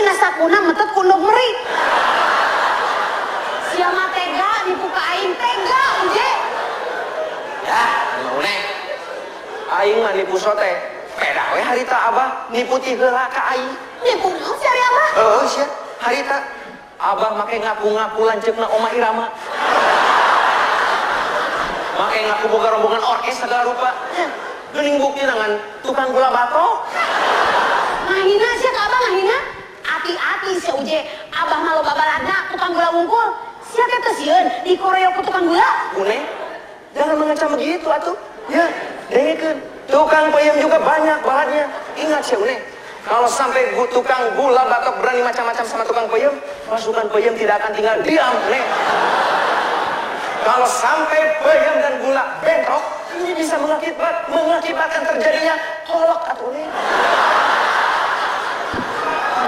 Dina sakuna metet ku endog meri. Sia mah tega nipu ka aing, tega, Uje. Ya, Une. Aing mah nipu sote. Peda we harita Abah nipu ti heula ka aing. Nipu naon sih ari Abah? Heeh sia, harita Abah make ngaku-ngaku lanceukna Oma Irama. Make ngaku boga rombongan orkes segala rupa. Geuning bukti dengan tukang gula batok. Ngahina sia ka Abah, ngahina. Hati-hati sia, Uje. Abah mah loba balada tukang gula wungkul. Sia teh teu sieun dikoreok ku tukang gula? Une, jangan mengecam begitu atuh. Ya, dengekeun. Tukang peyem juga banyak bahannya. Ingat sih, Une, kalau sampai tukang gula batok berani macam-macam sama tukang peyem, pasukan peyem tidak akan tinggal diam, Ne. Kalau sampai peyem dan gula bentrok, ini bisa mengakibatkan terjadinya kolok atuh, Ne.